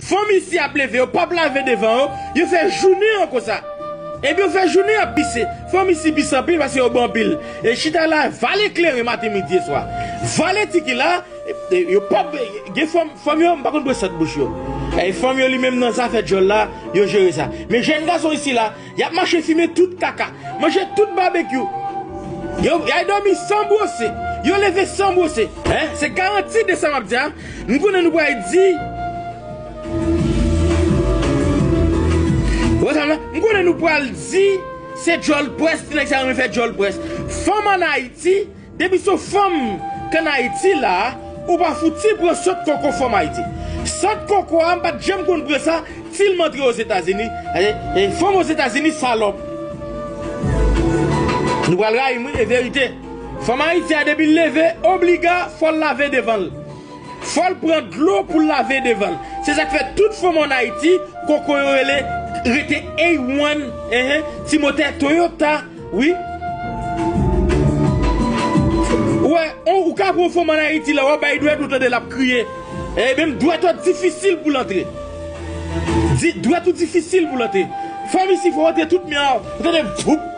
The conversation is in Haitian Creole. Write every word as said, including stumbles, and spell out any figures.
Fanm isi ap leve, yo p ap lave devan yo, yo fè jounen an konsa. Epi yo fè jounen ap pise. Fanm isi pise anpil paske yo bon anpil. E chita la, vale kleren maten, midi e swa. Vale tiki la, e, e, yo p ap, gen fanm, fanm yo, m pa konn bwè sant bouch yo. E fanm yo li menm nan zafè djòl la, yo jere sa. Men jèn gason isi la, y ap mache fimen tout kaka, manje tout babekyou. Yo, y al dòmi san bwose. Yo leve san bwose. Hein? Se garanti de sa m ap di a. M konnen nou pral di. Ou konprann? M konnen nou pral di se djòl près, ti nèg sa renmen fè djòl près. Fanm ann Ayiti, depi se yon fanm k ann Ayiti la, ou pa fouti pran sant koko fanm Ayiti. Sant koko a, m pa t janm konn pran sa, til m antre Ozetazini. E, e, fanm Ozetazini salòp. Nou pral rayi m, wi, e verite. Fanm Ayiti a, depi l leve, obliga, fò l lave devan l. Fò l pran dlo pou l lave devan l. Se sa k fè tout fanm ann Ayiti, koko yo rele, rete A one, enhen, Timote Toyota, wi. Ou wè, ou, ou ka pran fanm ann Ayiti la, w ap bay dwèt, ou tande l ap kriye. E menm dwèt ou difisil pou l antre. Di, dwèt ou difisil pou l antre. Fanm isi fò w antre tout men an, ou tande voup.